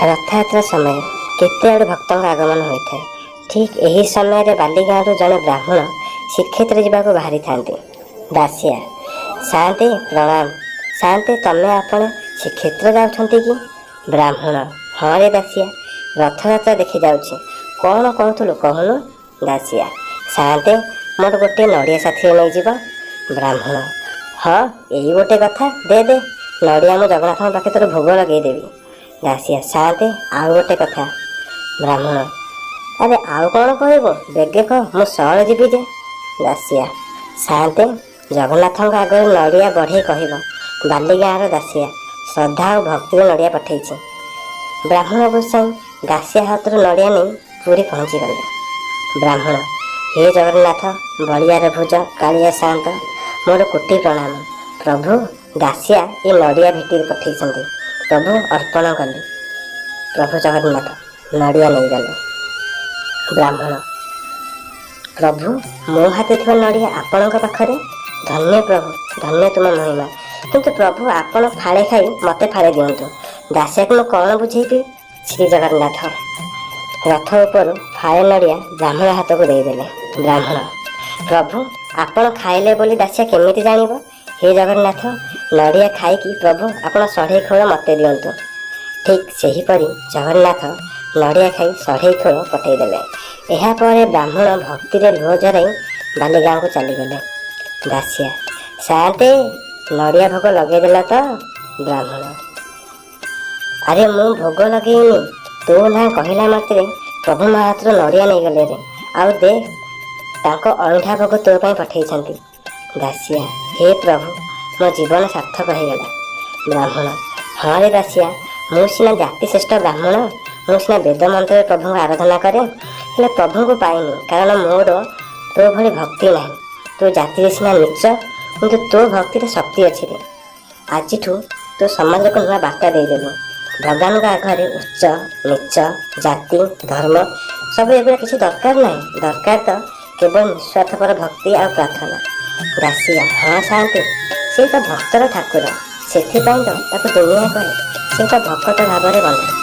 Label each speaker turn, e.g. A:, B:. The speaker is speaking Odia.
A: ରଥଯାତ୍ରା ସମୟ କେତେ ଆଡ଼ୁ ଭକ୍ତଙ୍କ ଆଗମନ ହୋଇଥାଏ। ଠିକ୍ ଏହି ସମୟରେ ବାଲିଗାଁରୁ ଜଣେ ବ୍ରାହ୍ମଣ ଶ୍ରୀକ୍ଷେତ୍ର ଯିବାକୁ ବାହାରିଥାନ୍ତି। ଦାସିଆ, ସାଆନ୍ତେ ପ୍ରଣାମ। ସାଆନ୍ତେ, ତମେ ଆପଣ ଶ୍ରୀକ୍ଷେତ୍ର ଯାଉଛନ୍ତି କି? ବ୍ରାହ୍ମଣ, ହଁ ରେ ଦାସିଆ, ରଥଯାତ୍ରା ଦେଖି ଯାଉଛି। କ'ଣ କହୁଥିଲୁ କହୁନୁ? ଦାସିଆ, ସାଆନ୍ତେ, ମୋର ଗୋଟିଏ ନଡ଼ିଆ ସାଥିରେ ନେଇଯିବ। ବ୍ରାହ୍ମଣ, ହଁ, ଏଇ ଗୋଟେ କଥା, ଦେ ଦେ ନଡ଼ିଆ, ମୁଁ ଜଗନ୍ନାଥଙ୍କ ପାଖେ ତୋର ଭୋଗ ଲଗେଇଦେବି। ଦାସିଆ, ସାଆନ୍ତେ, ଆଉ ଗୋଟେ କଥା। ବ୍ରାହ୍ମଣ, ଆରେ ଆଉ କ'ଣ କହିବ, ବେଗେ କହ, ମୁଁ ସଅଳ ଯିବି ଯେ। ଦାସିଆ, ସାଆନ୍ତେ, ଜଗନ୍ନାଥଙ୍କ ଆଗରେ ନଡ଼ିଆ ବଢ଼େଇ କହିବ, ବାଲିଗାଁର ଦାସିଆ ଶ୍ରଦ୍ଧା ଆଉ ଭକ୍ତିରେ ନଡ଼ିଆ ପଠେଇଛି। ବ୍ରାହ୍ମଣ ଗୋସାଇଁ ଦାସିଆ ହାତରୁ ନଡ଼ିଆ ନେଇ ପୁରୀ ପହଞ୍ଚିଗଲେ। ବ୍ରାହ୍ମଣ, ହେ ଜଗନ୍ନାଥ, ବଳିଆର ଭୁଜ କାଳିଆ ସାଆନ୍ତ, ମୋର କୋଟି ପ୍ରଣାମ। ପ୍ରଭୁ, ଦାସିଆ ଏ ନଡ଼ିଆ ଭେଟି ପଠେଇଛନ୍ତି, ପ୍ରଭୁ ଅର୍ପଣ କଲି। ପ୍ରଭୁ ଜଗନ୍ନାଥ ନଡ଼ିଆ ନେଇଗଲେ। ବ୍ରାହ୍ମଣ, ପ୍ରଭୁ, ମୋ ହାତରେ ଥିବା ନଡ଼ିଆ ଆପଣଙ୍କ ପାଖରେ। ଧନ୍ୟ ପ୍ରଭୁ, ଧନ୍ୟ ତୁମ ମହିମା। କିନ୍ତୁ ପ୍ରଭୁ, ଆପଣ ଫାଳେ ଖାଇ ମୋତେ ଫାଳେ ଦିଅନ୍ତୁ। ଦାସିଆକୁ ମୁଁ କ'ଣ ବୁଝେଇବି? ଶ୍ରୀ ଜଗନ୍ନାଥ ରଥ ଉପରୁ ଫାଳେ ନଡ଼ିଆ ବ୍ରାହ୍ମଣ ହାତକୁ ଦେଇଦେଲେ। ବ୍ରାହ୍ମଣ, ପ୍ରଭୁ, ଆପଣ ଖାଇଲେ ବୋଲି ଦାସିଆ କେମିତି ଜାଣିବ? ହେ ଜଗନ୍ନାଥ, ନଡ଼ିଆ ଖାଇକି ପ୍ରଭୁ ଆପଣ ସଢ଼େଇ ଖୋଳ ମୋତେ ଦିଅନ୍ତୁ। ଠିକ୍ ସେହିପରି ଜଗନ୍ନାଥ ନଡ଼ିଆ ଖାଇ ସଢ଼େଇ ଖୋଳ ପଠେଇଦେଲେ। ଏହାପରେ ବ୍ରାହ୍ମଣ ଭକ୍ତିରେ ଲୁହ ଝରାଇ ବାଲିଗାଁକୁ ଚାଲିଗଲେ। ଦାସିଆ, ସାଆନ୍ତେ, ନଡ଼ିଆ ଭୋଗ ଲଗେଇଦେଲା ତ? ବ୍ରାହ୍ମଣ, ଆରେ ମୁଁ ଭୋଗ ଲଗେଇନି, ତୋ ନାଁ କହିଲା ମାତ୍ରେ ପ୍ରଭୁ ମୋ ହାତରୁ ନଡ଼ିଆ ନେଇଗଲେ ରେ। ଆଉ ଦେ, ତାଙ୍କ ଅଇଁଠା ଭୋଗ ତୋ ପାଇଁ ପଠେଇଛନ୍ତି। ଦାସିଆ, ହେ ପ୍ରଭୁ, ମୋ ଜୀବନ ସାର୍ଥକ ହେଇଗଲା। ବ୍ରାହ୍ମଣ, ହଁ ରେ ଦାସିଆ, ମୁଁ ସିନା ଜାତି ଶ୍ରେଷ୍ଠ ବ୍ରାହ୍ମଣ, ମୁଁ ସିନା ବେଦ ମନ୍ତ୍ରରେ ପ୍ରଭୁଙ୍କୁ ଆରାଧନା କରେ, ହେଲେ ପ୍ରଭୁଙ୍କୁ ପାଇନି, କାରଣ ମୋର ତୋ ଭଳି ଭକ୍ତି ନାହିଁ। ତୋ ଜାତିରେ ସିନା ନୀଚ, କିନ୍ତୁ ତୋ ଭକ୍ତିରେ ଶକ୍ତି ଅଛି ରେ। ଆଜିଠୁ ତୋ ସମାଜକୁ ନୂଆ ବାର୍ତ୍ତା ଦେଇଦେବୁ। ଭଗବାନଙ୍କ ଆଗରେ ଉଚ୍ଚ ନୀଚ, ଜାତି, ଧର୍ମ ସବୁ ଏଗୁଡ଼ା କିଛି ଦରକାର ନାହିଁ। ଦରକାର ତ କେବଳ ନିସ୍ୱାର୍ଥପର ଭକ୍ତି ଆଉ ପ୍ରାର୍ଥନା। ଦାସିଆ, ହଁ ସାଆନ୍ତେ, ସେ ତ ଭକ୍ତର ଠାକୁର, ସେଥିପାଇଁ ତ ତାକୁ ଦୁନିଆ କହେ ସେ ତ ଭକତ ଭାବରେ ବନ୍ଧା।